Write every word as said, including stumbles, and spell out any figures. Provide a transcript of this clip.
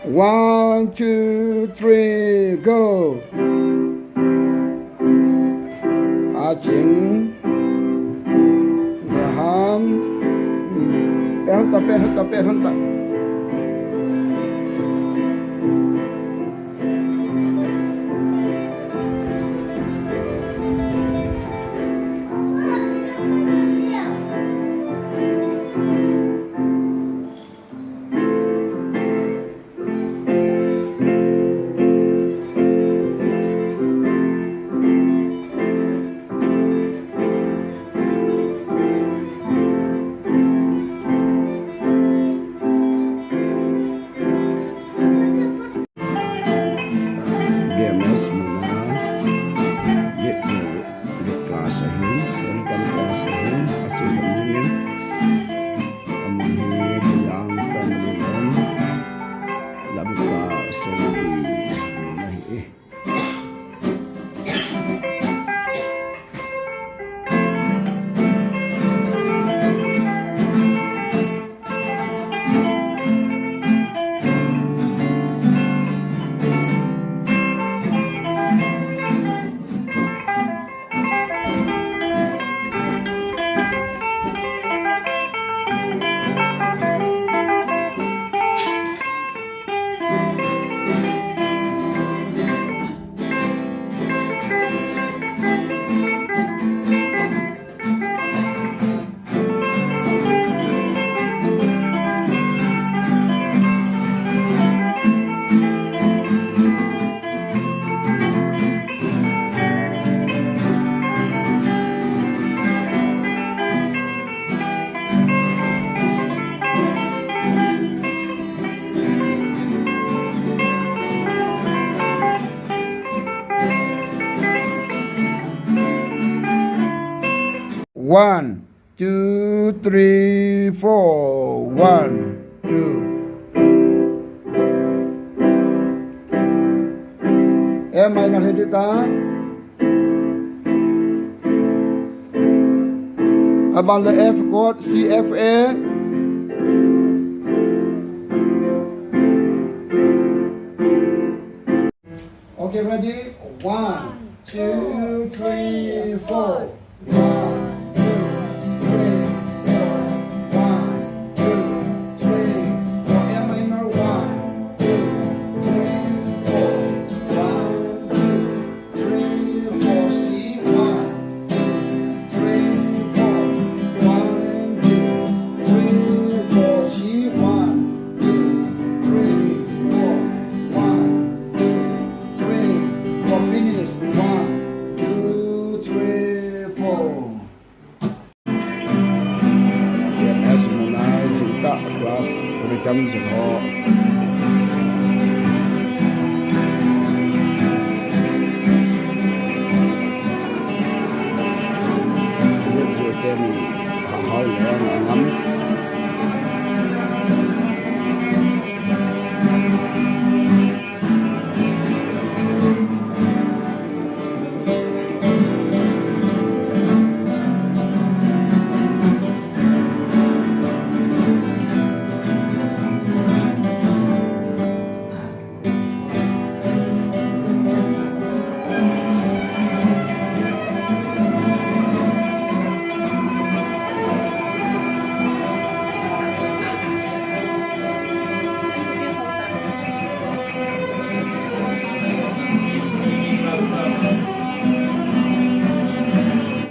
One, two, three, go. Aching. Graham. Hmm. Pe hon ta, pe hon ta, pe hon ta. B M S muna, Git, Git class ahin, Git class ahin, achi ham nangin, amun hi Buyang family lon, Lamka Songbi muna hi. One, two, three, four. One, two. A minor hit it up. Abang le F chord, C, F, A. Okay, ready? One, two, three, four. One, two, three, four. One, two, three, four. A minor. One, two, three, four. One, two, three, four. C. One, two, three, four. One, two, three, four. G. One, two, three, four. One, two, three, four. Finish. One, two, three, four. Yes, muna jing ta class rhythm jing ho. Yes, you tell me how, how long, how long.